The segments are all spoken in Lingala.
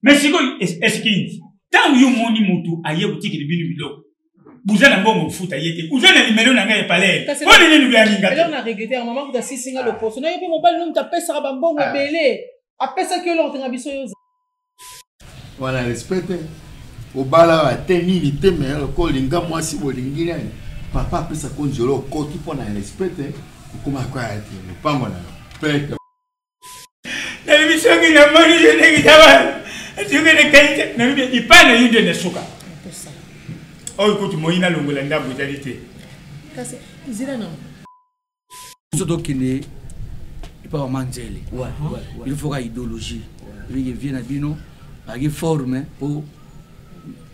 Mais sikoyo eskinzi ntango yo omoni motu aye kotikela bino biloko buza na mbongo kofuta ye te oza na limelo na ngai ya palere mpo nini loyanginga eloko na regrete ya mama kuta sisi nga loposo na yo mpe mobali no moto apesaka bambongo ah. ebele apesaki yo eloko te nga biso yo wana respect te obala te nini te me lokola olinga mwasi bolingi nani papa apesa ko nzela okoti mpo na respect te okoma koya te lopango na yo pete Nalobi soki namoni yo ndenge eza soki nakanisi nalobi epai na yo nde na suka oyo kutu moi nalongola ndambo ezali te kasi zela na biso tokende epa mama nzele il faut ka idéologie ebiki vie na bino baki forme mpo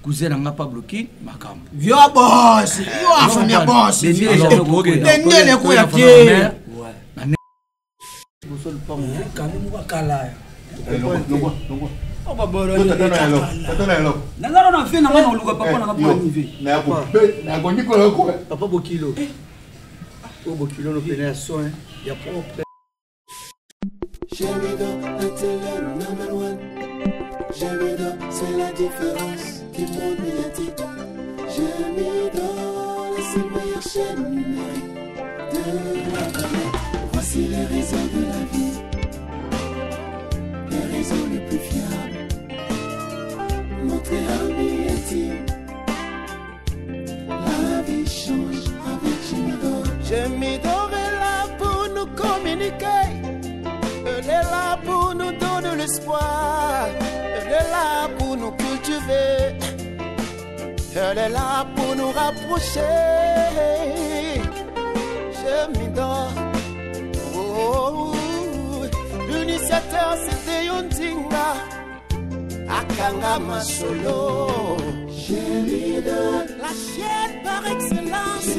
cousin na nga pablo kin makambo vio bos yo afamia bos bendele kuya te liboso lupango kami moko akala nazala na vie nanga na koluka papa nanga mpo anive papa bokilo oyo bokilo no pene ya soin ya propre J'aime la télé number one. J'aime c'est la différence du monde médiatique. J'aime la seule meilleure chaîne numérique de la planète. Voici les réseaux de la vie, les réseaux les plus fiables. Montrez amis intime. La vie change avec Jimidor. Jimidor est là pour nous communiquer. Elle est là pour nous donner l'espoir. Elle est là pour nous cultiver. Elle est là pour nous rapprocher. Jimidor. Oh, l'initiateur c'était Yondinga. Akanga Masolo. La chaîne par excellence.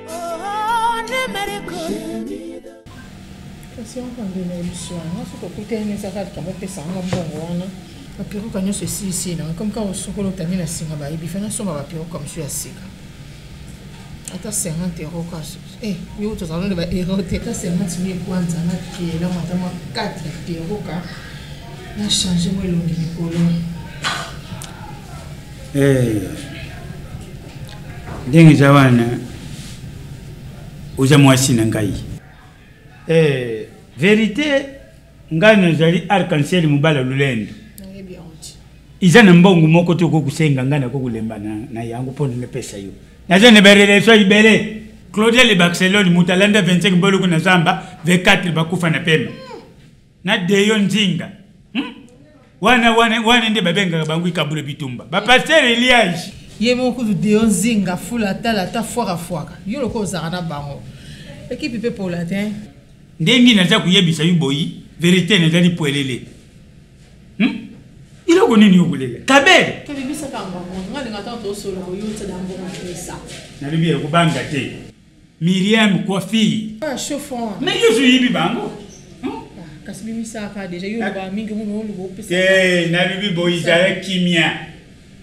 Oh, numérique. kasi yango nde na biso wana soki okutani ezaka likambo opesa yango mbongo wana bapiroka nyonso esilisi nanga komi kaka osokola otandi na singa bayebi fe nasomba bapiroka mosusu ya sika ata 50 euro ka eh, yo tozala nde ba euro te ata 50 mille kwanza nakela ata mwa 4 piroka na change mwa elongi mikolo eh, ndenge eza wana oza mwasi na ngai eh, verité ngai nazali arc-en-ciel mobala lolendo eza na mbongo moko te okoki kosenga ngai nakoki kolemba na yango mpo napesa yo naza na barelation ibele claudia le barcelone moto alanda 25 mboloko na zamba 24 bakufa na pema na deyo nzinga hmm? wana wana wana nde babengaka bango ikabula bitumba bapaster eliage ye moko kutu deyo nzinga fula atala ata fwaka fwaka yo lokola ozalaka na bango ekipi mpe pola te ndenge naza koyebisa yo boyi verite nazali pwelele hmm? eloko nini okolela kabele nalobi ya kobanga te miriam coiffure ah, mais yo oyebi bango hmm? ah, kasi bimisaka deja yo oloba mingi omona oloba opesa te nalobi boyi zala kimia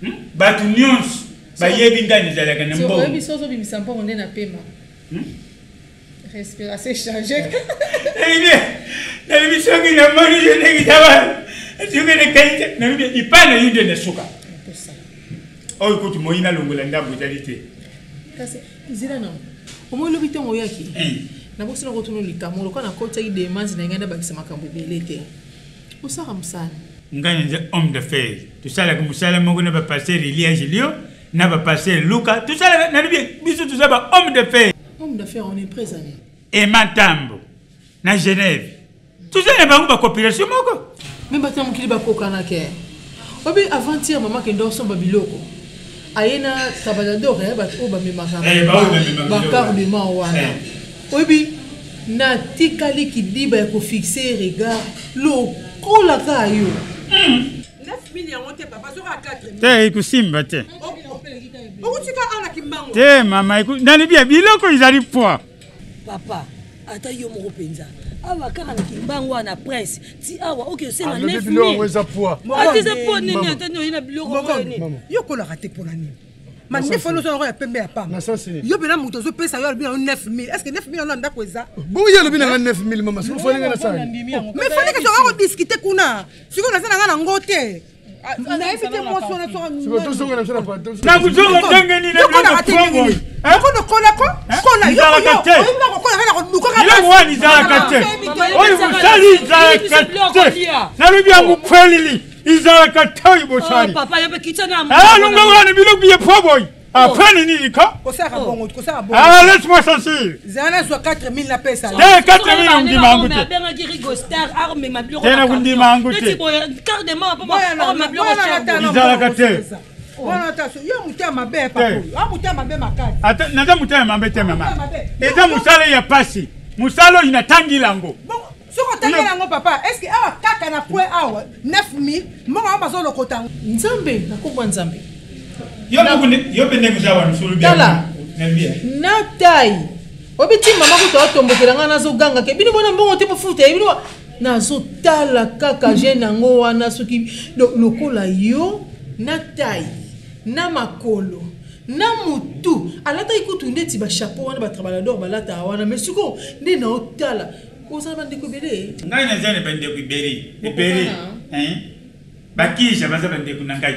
hmm? bato nyonso bayebi ngai nazalaka na mbongo oyebi soki ozobimisa mbongo nde na pema hmm? Respiration change. Nalobi nalobi soki namoni yo ndenge eza soki nakanisi nalobi epai na yo nde na suka oyo kutu moi nalongola ndambo ezali te kasi zela na omoi lobi ntango oyaki eh. nabosana kotuna likambo lokola nakotisaki demande na ngai nabakisa makambo ebele te osaka mosala ngai naza homme d'affaires tosalaka mosala moko na bapaster elia julio na bapaster luka tosalaka nalobi biso toza ba homme d'affaires Homme d'affaires on est prêt ani. Emma Tambo na Genève. Toza na bango ba coopération moko. Mais bato ya mokili bakokana ke. Obi avant-hier mama kende osomba biloko. Aye na Trabajador eh, bato oyo bamemaka eh, bacarburant wana. Eh. Oyebi natikali kidiba ya kofixe regard lokola kaka yo. 9000 yango te papa zoka 4000 te ekosimba te okutika awa na kimbangu te mama nalobi ya biloko ezali poids papa ata yo moko mpenza awa kaka na kimbangu wana prince ti awa oke osenga 9000 eza poids nini ata oye na biloko yo kolaka te mpo na nini? Mandefu wana ozwa yango ya pembe ya pamba. Yo mpena moto ozopesa yo alobi na yo 9000. Est ce que 9000 wana ndako eza? Bongo ye alobi na nga 9000 mama, soki ofandi nga nasala. Mais fallait que soka kodiscute kuna. Sikoyo naza na nga nango te. Nayebi te mwasi wana sokanakuzonga ndenge nini? Kola ko kola Biloko wana ezalaka te, oyo bosali ezalaka te. Nalobi yango kwelili, ezalaka te oyo bosali. Alonga wana biloko ye po boy apres nini ka? Ah, laisse-moi sentir. Zala nazwa 4000 napesa. Te, 4000 ondima yango te. Te, nakondima yango te, ezalaka te. Wana ta yo motema mabe, papa, yo motema mabe makasi. Ata naza motema mabe te mama, eza mosala ya pasi, mosala oyo natangila yango. Soki otangeli yango papa, est ce que awa kaka na point awa 9000 mbongo yango bazolokota? Nzambe, nakombwa Nzambe. Yo mpe ndenge oza wana solo. Tala na tai oyebi ti mama kutu aotombokela ngai, nazoganga ke bino bona mbongo te, bofuta ye bino. Nazotala kaka jeune yango wana, soki lokola yo na tai na makolo na mutu alataki kutu ndeti bachapeau wana batrabalador balataka wana. Mais sikoyo nde naotala ozala bandeko ebele. Ngai naza na bandeko ebele ebele, bakija baza bandeko na ngai.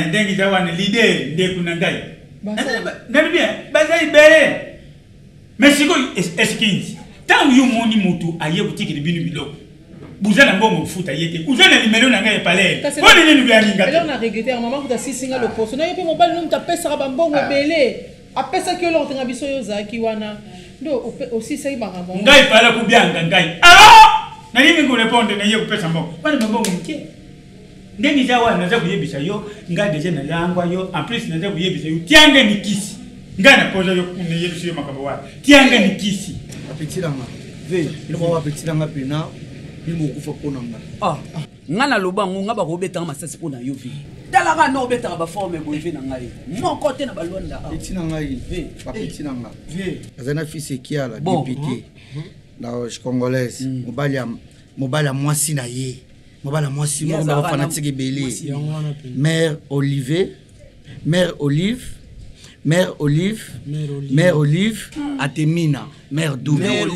Ndenge eza wana, leader ndeko na ngai, nalobi baza ebele. Mais sikoyo eskinzi, ntango yo moni motu aye kotikela bino biloko, boza na mbongo kofuta ye te, oza na nimero na ngai epalele, mpo nini loyaninga te? Na regretter mama kuta asisinga loposo na yo mpe mobali no moto apesaka bambongo ebele, apesaki yo eloko tenga biso, yo ozalaki wana nde osisaki makambo. Ngai pala kobianga ngai nalingi korépondre na ye kopesa mbongo wana, bambongo moke. Ndenge eza wana, naza koyebisa yo, ngai deja nalangwa yo. En plus naza koyebisa yo, tianga nikisi ngai napoza yo, nayebisi yo makambo wana, tianga nikisi. Bapeti nanga biloko, bapeti nanga mpena bino bokufa mpo na nga. Nga naloba yango, nga bakobetanga masasi mpo na yo ve. Talaka na obetaka baforme boye ve na ngai moko te na balwanda. Peti na ngai, bapeti na nga azali na fils Ekiala, député na congolaise, mobali ya mobali ya mwasi na ye, mobali ya mwasi moko bafanatike ebele, mare Olive, mare Olive, mare Olive, mare Olive Atemina, mare double,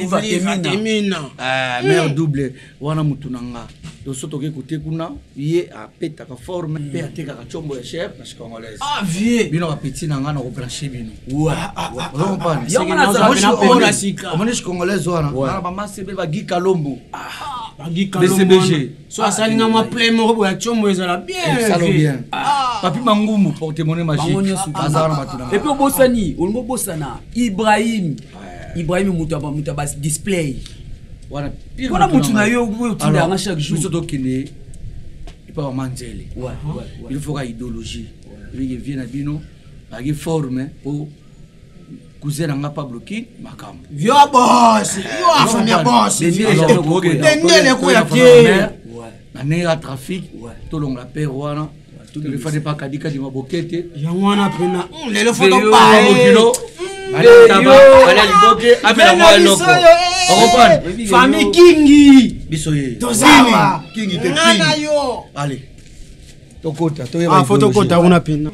mare double wana mutu na nga. Donc so toke kote kuna, ye apetaka forme mpe atekaka combo ya cher na congolaise. Bino bapeti na nga na kobranche bino, omoni congolaise wana na bamasi ebele, bagi Kalombo, BCBG. So asalinga mwa play moko boya, combo ezala bien. Papi Mangumu, porte monnaie magique, azala na bato na. Et puis obosani, olingo obosana Ibrahim, Ibrahim moto ya ba display wana. Wana motu na yo oyo otindaka nga chaque jour. Biso tokende epa mama Nzele, il faut ka idéologie ebike vie na bino bazalaki forme po cousin na nga Pablo Kin makambo. Vio boss, yo afamia boss, bendele kuya te. Na ndenge ya trafic tolongola pere wana, telefone epa kadikadi maboke te. Yango wana mpena lelo foto balia liboke amela mwa eloko, okoprendre. Famille Kingi. Biso ye. Tozawa. Kingi te. Nga na yo. Allez, tokota, toyeba. Ah, fo tokota kuna mpena.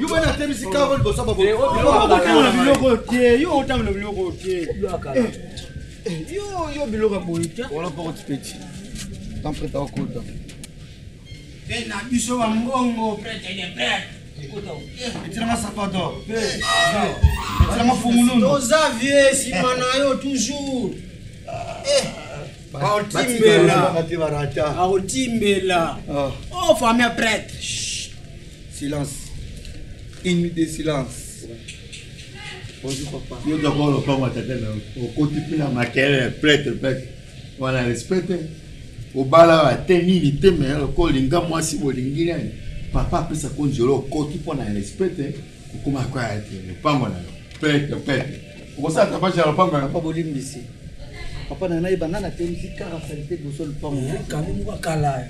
Yo bana atemisi karo liboso. Otanga biloko te, yo otanga biloko te, yo yo biloko ya boye te. Wala porte petit tampreta okota. Mpe na biso bambongo prêtre de prêtre. Etilanga sapato, etilanga fungulunu. Toza vie nsima na yo toujours. Aotimbela, aotimbela o famille prêtre. Silence, une minute de silence. Bonjour papa. Yo d'abord lopango ya tata na okoti mpe na makelele, prêtre prêtre wana respect te. Obala te nini te, mais lokola olinga mwasi bolingi nani, papa apesa ko nzela okoti mpo na respect te, okoma koya te lopango na yo, prêtre prêtre, okosala tapage ya lopango na. Papa bolimbisi, papa na nayeba nga natemisi kaka salite liboso lopango. Kami moko akala.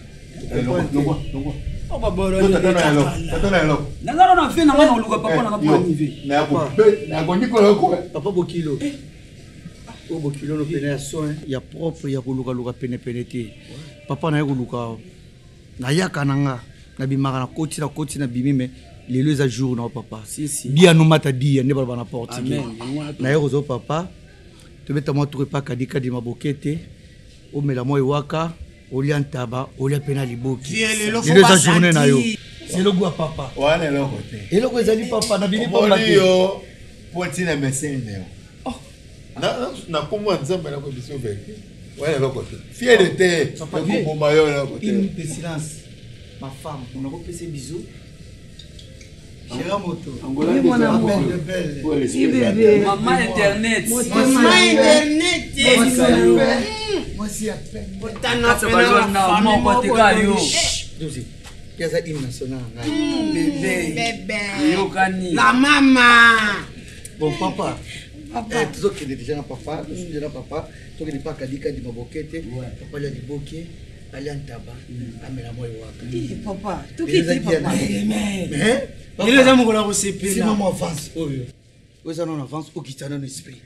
Tata na eloko. Nanga na fe nanga na oluka papa nanga mpo anive. Nakonikola. Papa bokilo. Oyo bokilo no pene ya soin ya propre ya kolukaluka penepene te. Papa naye koluka nayaka na nga nabimaka nakoti nakoti nabimi me lelo eza jour na yo papa. Dia no mata dia nde baloba na portugais. Naye kozwa papa tobeta mwa tour epa kadikadi mabokete omela mwa ewaka olia ntaba olia mpe na liboki. Lelo eza journée na yo. Lelo gwa papa. Wana eloko te. Eloko ezali papa nabimi pamba te. Yo po ntina mesene na yo. Na kombo ya Nzambe na kobiso verite. Wana eloko te. Fiere te. Ekoboma yo eloko te. Une minute de silence. Ma femme, on a repessé bisous. Mama internet. Mama internet. Mwasi ya pembe. Yaza hymne national na ngai. Bébé. Eyokani. La mama. Bon papa. Papa. Tozokende déjà na papa, tozokende na papa, tokende pa kadikadi mabokete, papa alia liboke, alia ntaba, amela mwa ewaka. Papa, tokiti papa. Lelo eza mokolo ya kosepela. Sino mwa avance oyo. Oyo eza nano avance okita nano esprit.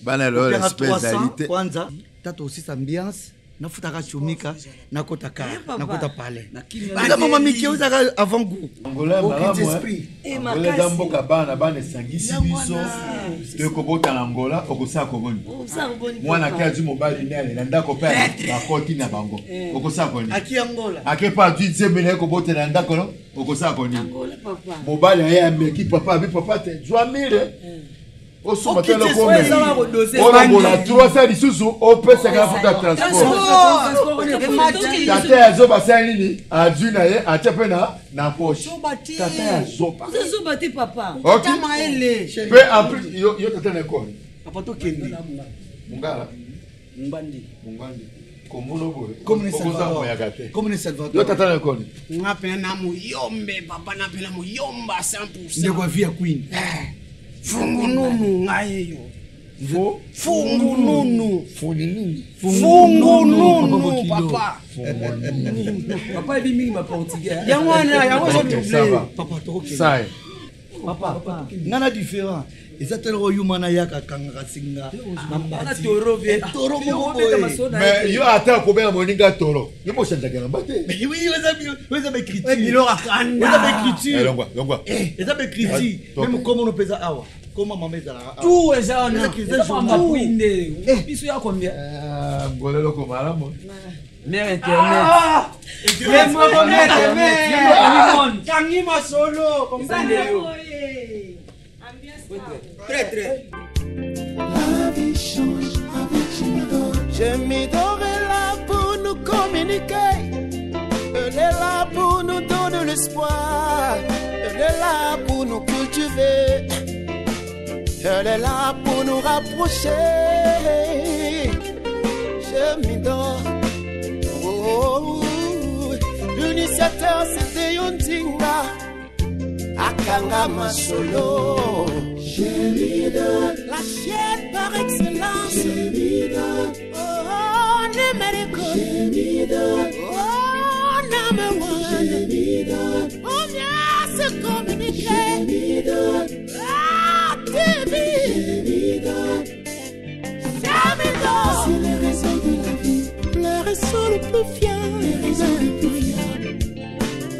Bana lelo Opianga respect ezali te. 300 kwanza tata osisa ambiance nafutaka chomika nakota kar nakota palais eza mama mike ozaka avant goût. Angola Okiti malamu. esprit. Angola eza mboka bana bana esangisi biso tokobota na Angola okosala koboni. Mwana ake azwi mobali nde alela ndako mpe bakoti na bango okosala koni. Aki Angola. Ake mpe azwi nzembe na ye kobotela na ndako no okosala koni. Mobali aye ameki papa abi papa te zwa mire osomba te eloko olongola 300 lisusu opesaka futa transport. Tata ya zoba asali nini azwi na ye atie mpe na poche. Tata ya zoba. Ozozoba te papa. Ok. Mpe en plus yo tata na ekole. Papa tokende. Mongala. Ngbandi. Mongandi. Komono boye. Comme ne Okoza Salvador. moyaka te. Comme ne Salvador. Yo tata na ekole. Nga pena na muyombe papa na pena muyomba 100%. Ndeko ya vie ya Queen. Fungununu ngai yo. Fo. Fungununu. Funi nini? Fungununu papa. Papa ebi mingi ba portugais. Yango wana yango Ok, ça va. Papa tokokende. Ça y Papa, nga na différent. Eza tele oyo yuma na yaka akangaka singa na Wana toro vie. Toro moko Obeta boye. masolo na Mais ye. yo ata kobenga moninga toro. Yo moshanjaka na mbate. Mais oui, eza ba écriture. Biloko akanda. Eza ba écriture. Longwa, longwa. Eza ba écriture. Ah, Même comment on pesa awa. Comment mama ezalaka awa. Tout eza wana. Eza Eza pamba kwinde. Biso ya combien? Angola eloko malamu. Mère internet. Ye moko maître Ye moko Kangi masolo. Ezali yo. Très très. La vie change avec Jimidor. Jimidor est là pour nous communiquer. Elle est là pour nous donner l'espoir. Elle est là pour nous cultiver. Elle est là pour nous rapprocher. Jimidor. Oh, l'initiateur c'était Yondinga. Akanga Masolo. Jimidor. La chaîne par excellence. Jimidor. Oh, numérique. Jimidor. Oh, number one. Jimidor. Oh, bien se communiquer. Jimidor. Ah, TV. Jimidor. Jimidor. C'est les raisons de la vie. Les réseaux les plus fiables. Les réseaux les plus fiables.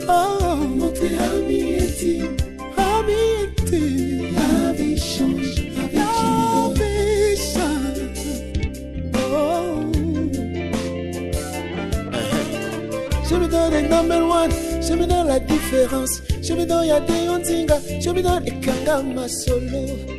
Oh, Montrez ami intime. ami intime. La vie change avec La Jimidor. vie change. Oh. Je me donne un number one, je me donne la différence. Je me donne Yade Ondinga, je me donne Ekanga Masolo.